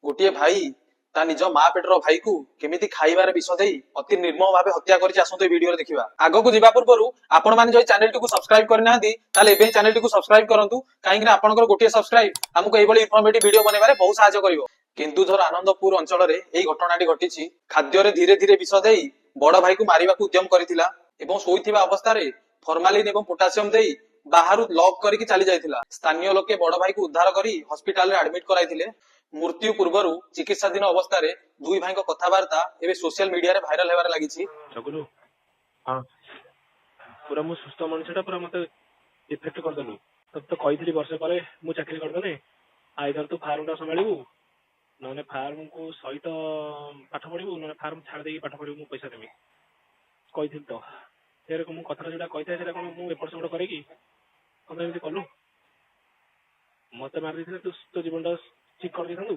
ଗୋଟିଏ ଭାଇ ତା ନିଜ ମା ପେଟର ଭାଇକୁ କେମିତି ଖାଇବାରେ ବିଷ ଦେଇ ଅତି ନିର୍ମମ ଭାବେ ହତ୍ୟା କରିଛି, ଆସନ୍ତୁ ଏଇ ଭିଡିଓରେ ଦେଖିବା। ଆଗକୁ ଯିବା ପୂର୍ବରୁ ଆପଣମାନେ ଯଦି ଚ୍ୟାନେଲଟିକୁ ସବସ୍କ୍ରାଇବ କରିନାହାନ୍ତି, ତାହେଲେ ଏବେ ଚ୍ୟାନେଲଟିକୁ ସବସ୍କ୍ରାଇବ କରନ୍ତୁ, କାହିଁକି ନା ଆପଣଙ୍କର ଗୋଟିଏ ସବସ୍କ୍ରାଇବ ଆମକୁ ଏଇଭଳି ଇନଫର୍ମେଟିଭ ଭିଡିଓ ବନେଇବାରେ ବହୁତ ସାହାଯ୍ୟ କରିବ। କେନ୍ଦୁଝର ଆନନ୍ଦପୁର ଅଞ୍ଚଳରେ ଏଇ ଘଟଣାଟି ଘଟିଛି। ଖାଦ୍ୟରେ ଧୀରେ ଧୀରେ ବିଷ ଦେଇ ବଡ ଭାଇକୁ ମାରିବାକୁ ଉଦ୍ୟମ କରିଥିଲା ଏବଂ ଶୋଇଥିବା ଅବସ୍ଥାରେ ଫର୍ମାଲିନ ଏବଂ ପୋଟାସିୟମ ଦେଇ ବାହାରୁ ଲକ୍ କରିକି ଚାଲି ଯାଇଥିଲା। ସ୍ଥାନୀୟ ଲୋକେ ବଡ ଭାଇକୁ ଉଦ୍ଧାର କରି ହସ୍ପିଟାଲରେ ଆଡମିଟ କରାଇଥିଲେ। ମୃତ୍ୟୁ ପୂର୍ବରୁ ଚିକିତ୍ସାଧୀନ ଅବସ୍ଥାରେ ଦୁଇ ଭାଇଙ୍କ କଥାବାର୍ତ୍ତା ଏବେ ସୋସିଆଲ ମିଡିଆରେ ଭାଇରାଲ ହେବାରେ ଲାଗିଛି। ଜଗୁନୁ। ହଁ। ପୁରା ମୁଁ ସୁସ୍ଥ ମଣିଷଟା, ପୁରା ମତେ ଇଫେକ୍ଟ କରିଦେଲୁ। ତତେ ତ କହିଥିଲି ବର୍ଷେ ପରେ ମୁଁ ଚାକିରି କରିଦେଲେ ଆଇଦର ତୁ ଫାର୍ମଟା ସମ୍ଭାଳିବୁ, ନହେଲେ ଫାର୍ମକୁ ସହିତ ପାଠ ପଢିବୁ, ନହେଲେ ଫାର୍ମ ଛାଡ଼ି ଦେଇକି ପାଠ ପଢିବୁ, ମୁଁ ପଇସା ଦେବି କହିଥିଲି ତ। ଫେରେ ମୁଁ କଥାଟା ଯୋଉଟା କହିଥାଏ, ସେଇଟା କଣ ମୁଁ ଏପଟ ସେପଟ କରେ କି? କଣ ପାଇଁ ଏମିତି କଲୁ? ମତେ ମାରି ଦେଇଥିଲେ ତୁ ତୋ ଜୀବନଟା ଠିକ କରିଦେଇଥାନ୍ତୁ।